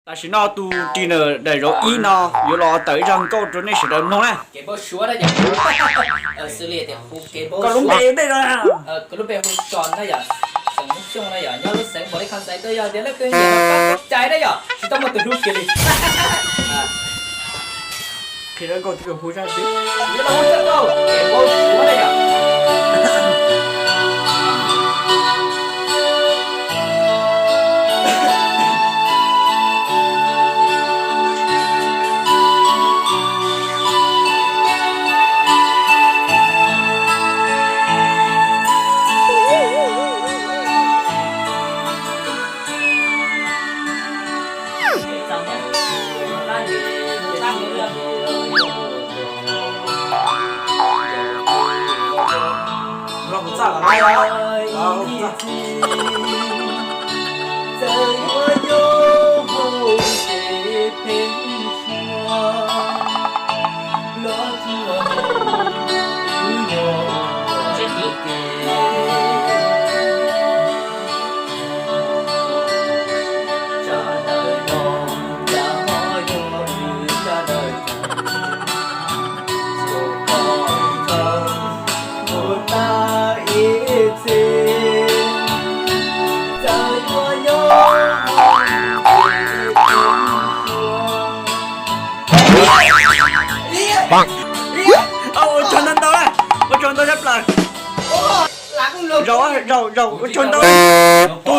Tam sim no tus ris na daim zauv ib no yuav los tawm ib zaj nkauj rau nej sawv daws mloog na. Koj lub npe dej no. Qhia nkauj twb hu zaj twg. Ua tsaug ntau ntau na, ua tsaug ntau tshaj plaws. Zaum, zaum, zaum, ua tsaug ntau. Tus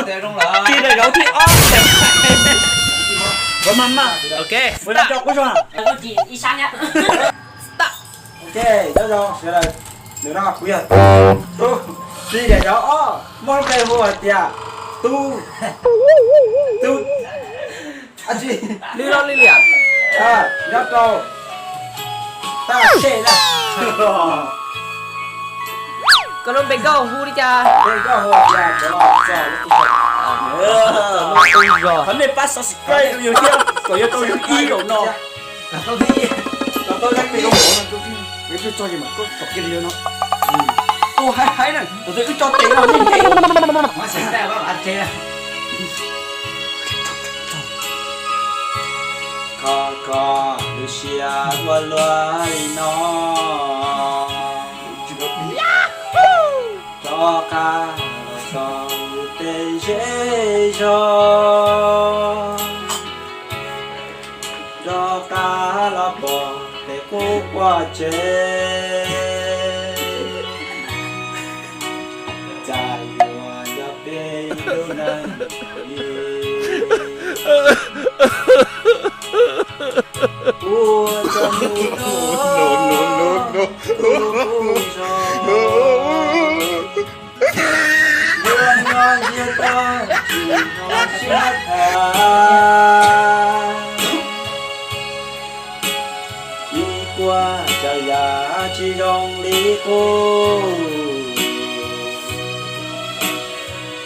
ris daim zauv thib ob. Ua mas mas. Ok, ua tsaug qub zog. Ok, nyob zoo sawv daws, ntawm no kuv yog tus ris daim zauv ob, muaj lub npe hu hais tias Tub, Tub, Li Loj Li Liam, nyob rau Tag Sej na. Koj lub npe nkauj hu li cas? Npe nkauj hu tias Cov Los Txog Lub Qub Zog. Thov nej pab subscribe rau yus thiab kom yuav tau yus ib zaum no. Wb tso tes no, tus twg wb tso tes no, nej tes. Kho kho lub siab ua luaj li no, rov qab los txog tej zej zog, rov qab los pom tej qub quaj tsev. Cas yuav yog peb lub neej ua rau hnub no kuj zoo, yuav nyob ntiab toj tsis hnov siab tham. Ib puas tsav yam tsis zoo li qub,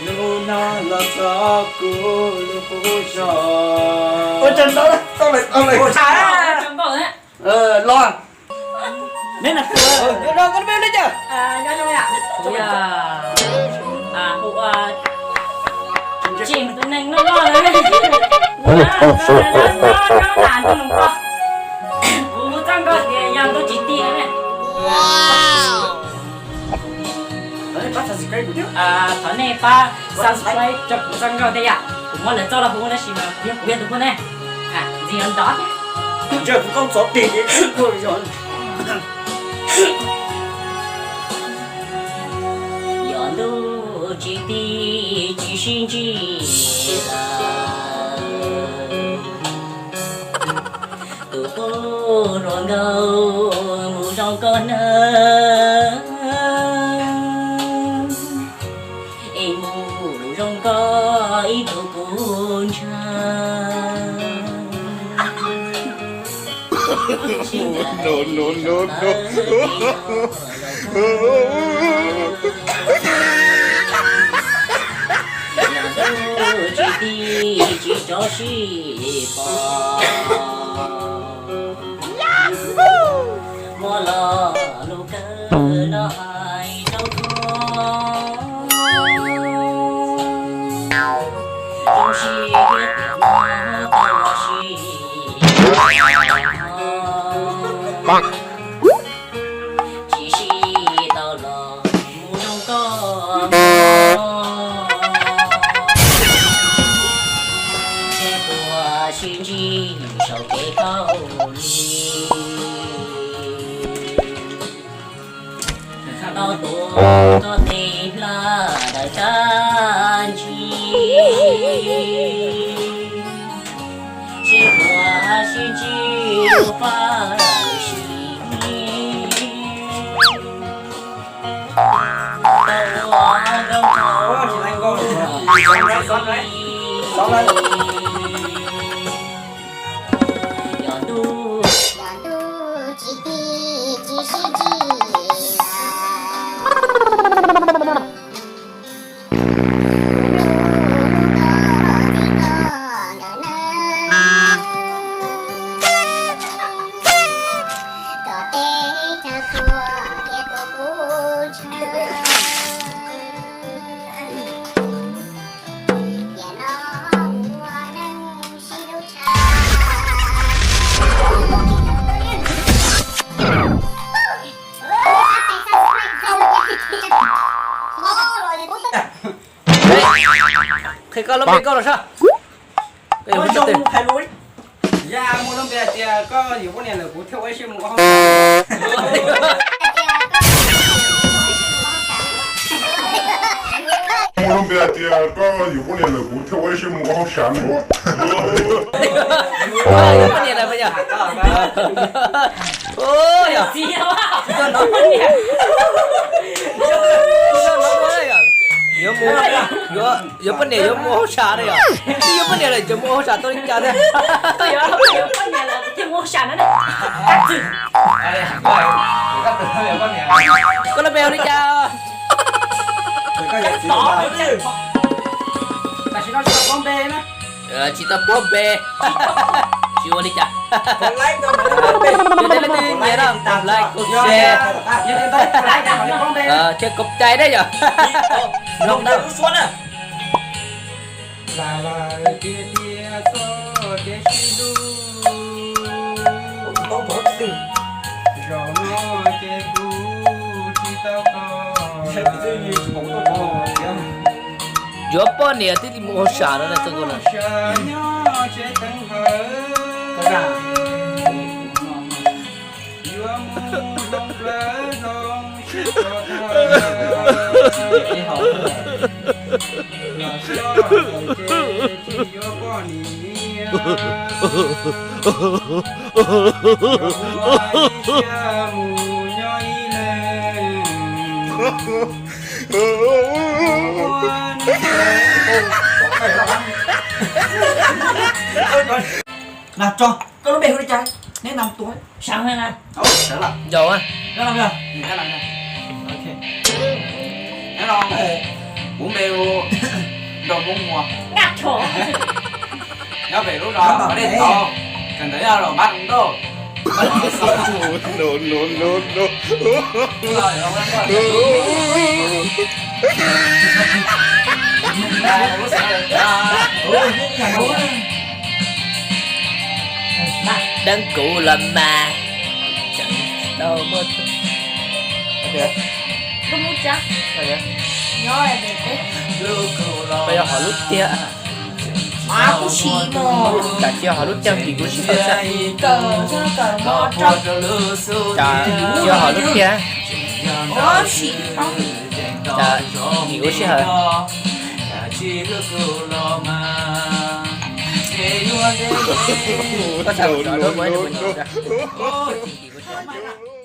hnub no los txog kuv lub qub zog. Ua tsaug ntau, tau lawm, tau lawm. Los, neb na, koj lub npe li cas? Tseem tus neeg loj loj na, kuv txoj nkauj tias yog ntuj tsis ti na. Thov nej pab subscribe rau kuv txoj nkauj thiab yom. Kuv muab lawv txoj los hu tab sis mas kuv yog, kuv yog tus muaj ne, ntxim yog ntov thiab. Yog ntuj tsis ti tsis sib ntsib lawm, tus qub hluas nkauj mus zoo koj na, es mus zoo koj ib tug kuv ntshaw. Tsis ti tsis tso sib pom, muaj lo lus kawg no hais rau koj. Zoo siab tias muaj koj los Tsis sib tau los mus nrog koj, ces puas sib ntsib saum kev khaub lig. Tau tuav koj tes nplaj daim tag ntsig, ces puas sib ntsib lub paj sim. Tau ua nkauj nraug yog ntuj, yog ntuj tsis tig tsis sib ntsib. Qhia koj lub npe nkauj los soj. Koj yuav zoo hais lus. Yog muaj lub npe hais tias koj yuav poj niam lawm kuv thiaj ua ib siab mus ua hauj lwm. Muaj lub npe hais tias koj yuav poj niam lawm kuv thiaj ua ib siab mus ua hauj sam no. Yuav poj niam lawm puas yog? Yog. Yuav mus, yuav, yuav poj niam yuav mus hauj sam na yog. Twb yuav poj niam lawm tseem mus hauj sam tau li cas thiab? Yuav poj niam lawm ces mus hauj sam na. Koj lub npe hu li cas? Tam sim no tsis tau paub npe na. Tsis tau paub npe. Tsis ua li cas. Yog tias leej twg nyiam no like, share thiab kov cai na yog. Mloog na. Lawv tias tias txoj kev sib hlub zaum no ces kuv tsis tau koj. Yuav poj niam twb mus hauj sam no na, txoj nkauj no. Nag tso, koj lub npe hu li cas? Neb nam tuaj. Sawv na. Ncaus a. Kuv npe hu Nraug Hmoob Muas. Nyob pem lub zos Pov Dej Tauv, kawm ntawv nyob Los Npab Roob Nrauj. No, no, no, no. Deev kuv los mas. Tseem tau muaj. Koj yog hom lub tiag. Tam sis yog hom lub tiag vim kuv sib haum xyab. Tam sis yog hom lub tiag. Tam vim kuv sib haum. Koj txhais mus rau lub muaj ib tug puas nyiam.